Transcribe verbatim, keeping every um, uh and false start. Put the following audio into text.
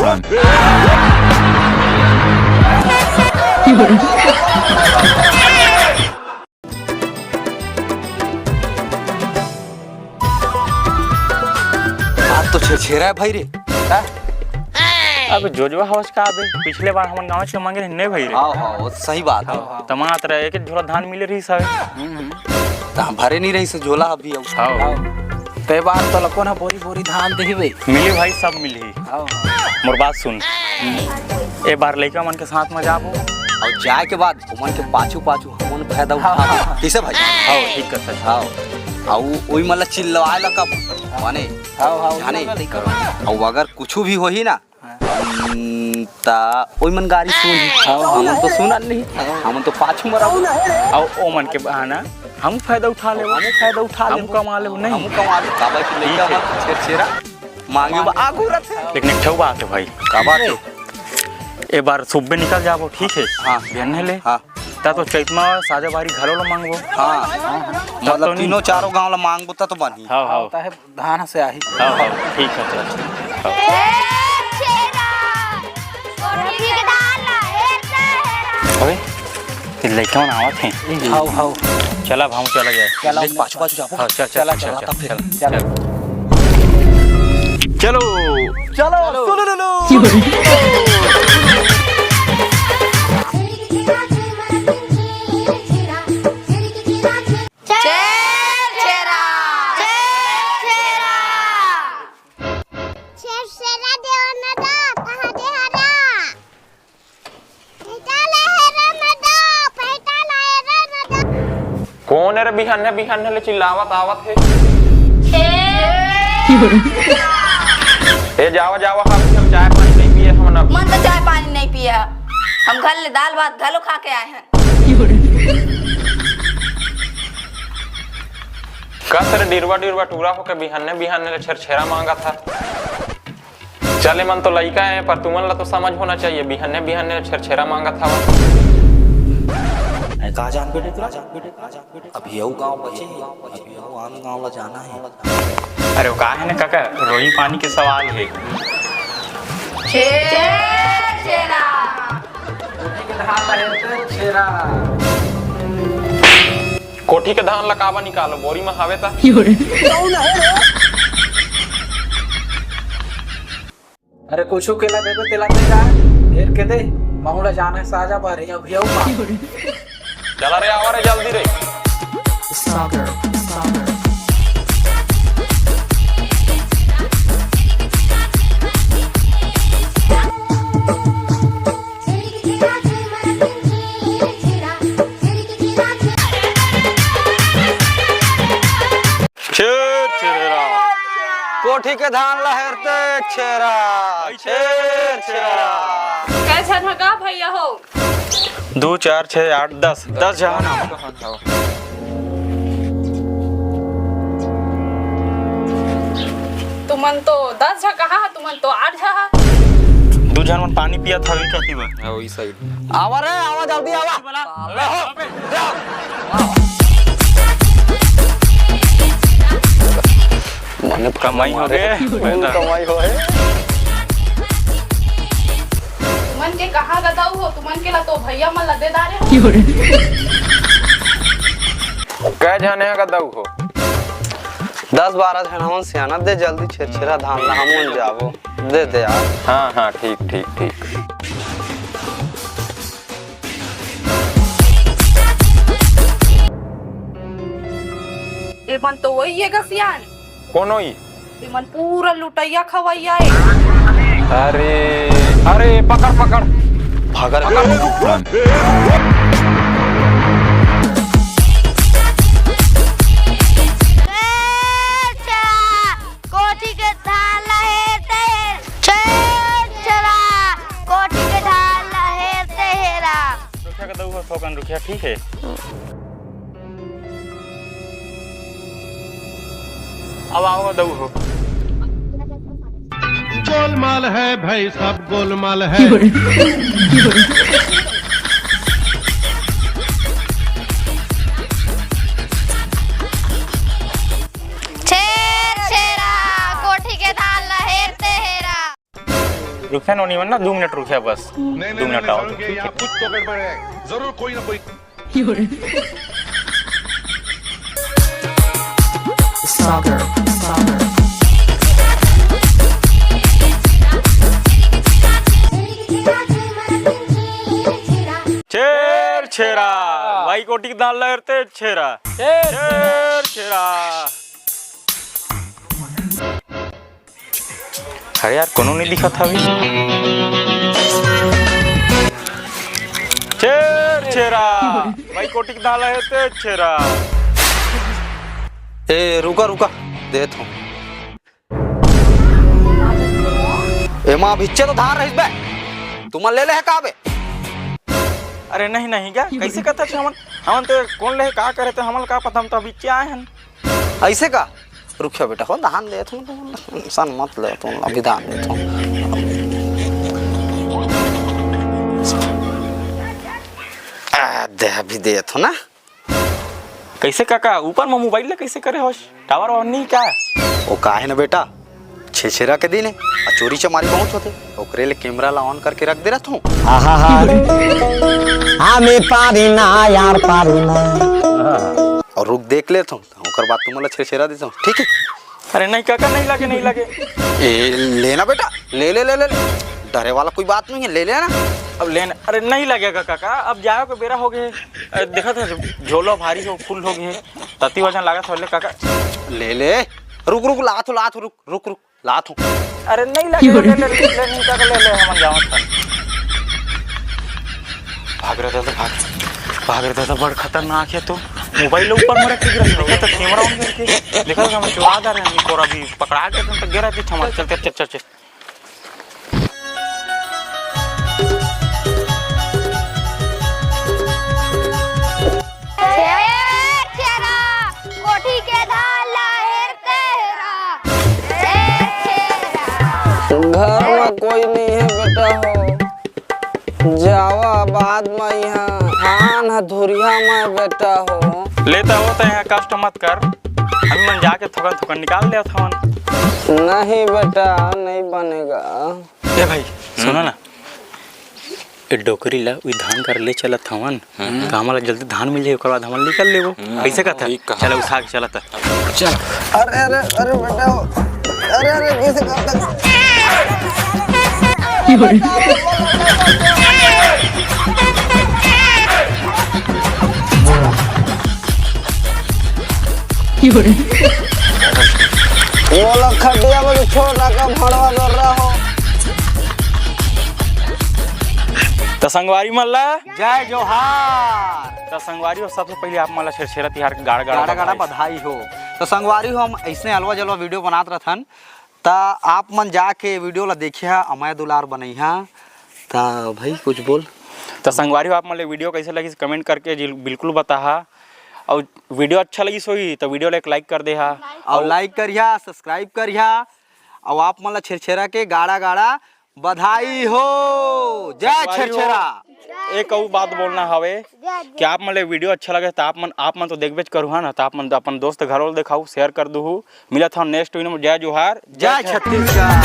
आज तो छेरछेरा हे भाई रे। हाँ? अब जोजवा हवस का बे, पिछले बार हमन गाँव के मांगे रहे, नहीं भाई रे? हाँ, हाँ, वो सही बात हे। हाँ, हाँ। त मात्र एक एक झोला धान मिले रहिस हवे। हम्म, हम्म। त हम भरे नहीं रहिस झोला अभी अउ। हाँ। हाँ। ते बार तो लकोन ह बोरी बोरी धान देही बे। मिली भाई, सब मिली। हाँ, हाँ। मोर बात सुन। ए बार लइका मन के साथ में जाबो। अउ जाए के बाद ओमन के पाछू पाछू हमन फायदा उठा। हाँ, हाँ। कइसे भाई? हाँ, ठीक कथस। हाँ। अउ ओई मन ला चिल्लाए ला कब? माने, हाँ, हाँ, जाने? ओमन ला लइका मन। अउ अगर कुछु भी होही ना, हाँ। हम्म, त ओई मन गारी सुनही। हाँ, हाँ। हमन तो सुनन नहीं। हाँ। हमन तो पाछू म रहबो। अउ ओमन के बहाना हम फायदा उठा लेबो। हम फायदा उठा हम लेबो। कमा लेबो, नहीं? हम कमा लेबो। काबर कि लइका ठीक हे। मन छेरछेरा मांगे बर आगू रथे। लेकिन एक ठो बात हे भाई। का बात हे? ए बार सुबे निकल जाबो, ठीक हे? हाँ। बिहन्ने ले। हाँ। त तो चैत म साजा बारी घलो ला मांगबो। हाँ। तब मतलब तो नहीं। तीनों चारों गांव ला मांगबो त तो बनही। हाँ, हाँ। तहे धान से आही। हाँ, हाँ, ठीक हे, चल। हाँ। अबे, ये लइका मन आवत हे। हाव, हाव। चला, भाव चला जाए। चला, देख, पाछू, पाछू जाबो। हाँ, चल, चल, चला, चल, चला, चल, तब फिर। चल, चला। चल। चलो। चलो, चलो। सुलुलुलु। छेरछेरा। छेरछेरा। छेरछेरा देवा न दा, कहाँ दे हरा? पेटा ला हेरा न दा, पेटा ला हेरा न दा। कोन ए रे बिहन्ने बिहन्ने ले चिल्लावत आवत हे? ए जावा जावा, हम सब चाय पानी नहीं पिए हमन अब। मन तो चाय पानी नहीं पिए, हम घर ले दाल भात घलो खा के आए हैं। कस रे डिरवा डिरवा टूरा होके बिहन्ने बिहन्ने ले छेरछेरा मांगत हे। चल, एमन तो लइका हे, पर तुमन ला तो समझ होना चाहिए, बिहन्ने बिहन्ने छेरछेरा मांगत हवा। अरे का जान बेटे, का जान बेटे, का जान बेटे? अभी अउ गांव बचे हे, अभी अउ आन गांव ला जाना हे। अरे वो का हे ना काका, रोही पानी के सवाल हे। छेरछेरा। कोठी के धान ला काबर निकालो, बोरी म हावे त? अरे कुछु केला देबे तेला दे जा, ढेर के दे, महूं ला जाना हे साजा बारी, अभी अउ का। चला रे, आवा रे, जल्दी रे। छेरछेरा। कोठी के धान ला हेरते छेरा। छेरछेरा। कै झन ह का भैया हो? दू, चार, छह, आठ, दस, दस झन। तुमन तो दस झन कहा ह, तुमन तो आठ झन ह। दू झन मन पानी पियत हवे कति बा। हाँ, वही side। आवा रे, आवा, जल्दी आवा। माने कमाई हो गे। फूल कमाई हो हे। तुमन के कहाँ गदऊ हो? तुमन के ला तो भैया मन ला दे डारे हो। कै झन हे गदऊ हो? दस बारह झन हमन सियाना, दे जल्दी छेरछेरा धान ला, हमन जाबो। दे दे यार। हाँ, हाँ, ठीक, ठीक, ठीक। एमन तो वही हे गा सियान। कोन वही? एमन पूरा लुटइया खवइया हे। अरे, अरे, पकड़, पकड़। भागर। कोठी के धान ला हेरते हेरा, छेरछेरा। कोठी के धान ला हेरते हेरा। रुखिया के दऊ हो, थोकन रुखिया, ठीक हे। अब आओ दऊ हो। गोलमाल है भाई, सब गोलमाल है। छेरछेरा, कोठी के धान ला हेरते हेरा। रुकिया नोनी मन ना, दू मिनट रुकिया बस। नहीं, दू नहीं, मिनट नहीं, आओ। जरूर ये यहाँ कुछ तो गड़बड़ है, जरूर कोई ना कोई। सागर, सागर। छेर छेरा, भाई कोटी के दान लहरते छेरा। छेर छेरा। अरे यार, कोनो नहीं दिखत हवे। छेर छेरा, भाई कोटी के दान लहरते छेरा। ए, रुका, रुका, देत हूँ। एमा अभिच्चे तो धान रहिस बे, तुमन ले ले हे का बे? अरे नहीं, नहीं क्या, कैसे कहता छे हमन? हमन तो कौन ले का करे, तो हमन का पता, हम तो अभिच्चे आए हन। ऐसे का? रुकिया बेटा, हो धान देत हूँ, तुम टेंशन मत ले, तुम अभी धान देत हूँ। आ, दे, अभी देत हूँ ना। कैसे काका, ऊपर में मोबाइल ला कैसे करे होस? टावर वावर नहीं का? वो का है ना बेटा, छेरछेरा के दिन है, आ चोरी चमारी बहुत होते, ओकरे ले कैमरा ला ऑन करके रख दे रहत हूँ। आहा हा। हमें पारी ना यार, पारी ना। और रुक देख लेत हूँ, ओकर बाद तुमन ला छेरछेरा देत हूँ, ठीक है? अरे नहीं काका, नहीं लगे, नहीं लगे। ए, लेना बेटा, ले, ले, ले, ले, ले। डरे वाला कोई बात नहीं है, ले लेना। अब लेना, अरे नहीं लगेगा काका, अब जाए के बेरा हो गए। अरे देखा था, झोला भारी हो, फुल हो गए, तती वजन लागत हो ले काका। ले ले, रुक, रुक, लात हो, लात हो, रुक, रुक, रुक, लात हो। अरे नहीं लगे, ले, ले, ले, ले, नहीं काका, ले, ले, हमन जावत हन। भाग रे दादा, भाग। भाग रे दादा, बड़ खतरनाक है तो। मोबाइल ऊपर में रख के गिरा, देखा तो कैमरा ऑन करके। देखा तो हम चुरा जा रहे हैं, और अभी पकड़ा के तुम तक गिरा के छमा। चल, चल, चल, चल, चल। छेर छेरा, कोठी के धान ला हेरते हेरा। छेर छेरा। घर में कोई नहीं है बेटा हो, जावा बाद में यहाँ धान ह धुरिया में बेटा हो। लेता हो तो यहाँ कष्ट मत कर, हम मन जाके थोकन थोकन निकाल लेत हवन। नहीं बेटा, नहीं बनेगा। ए भाई, सुनो ना, ए डोकरी ला उई धान कर ले चलत हवन, हम्म। तो हमला जल्दी धान मिल जाए, ओकर बाद हमन निकल लेबो। हम्म। कैसे कहता? ठीक कहा। चला उठा के चलत। चल। अरे, अरे, अरे बेटा, अरे, अरे, कैसे कहता? वो लोग खटिया में छोड़ रखा, भड़वा कर रहा हो। तो संगवारी मन ला जय जोहार। तो संगवारी हो, सबसे पहले आप मन ला छेरछेरा तिहार के गाड़ा गाड़ा गाड़ा गाड़ा बधाई। बधाई हो। तो संगवारी हो, हम ऐसने अलवा जलवा वीडियो बनात रहथन, त आप मन जाके वीडियो ला देखिहा, अमय दुलार बनैहा। त भाई कुछ बोल। तो संगवारी हो, आप मन ले वीडियो कैसे लगिस कमेंट करके जिल-, बिल्कुल बताहा। और वीडियो अच्छा लगिस होही तो वीडियो ला एक लाइक कर देहा। और लाइक करिहा, सब्सक्राइब करिहा। और आप मन ला छेरछेरा के गाड़ा गाड़ा बधाई हो। जय संगवारी हो, छेरछेरा। एक अउ बात बोलना हवे कि आप मन ले वीडियो अच्छा लगे तो आप मन, आप मन तो देखबेच करू हा ना, तो आप मन अपन दोस्त घर वाले दिखाऊ, शेयर कर दूहू। मिलत हन नेक्स्ट वीडियो में। जय जोहार, जय छत्तीसगढ़।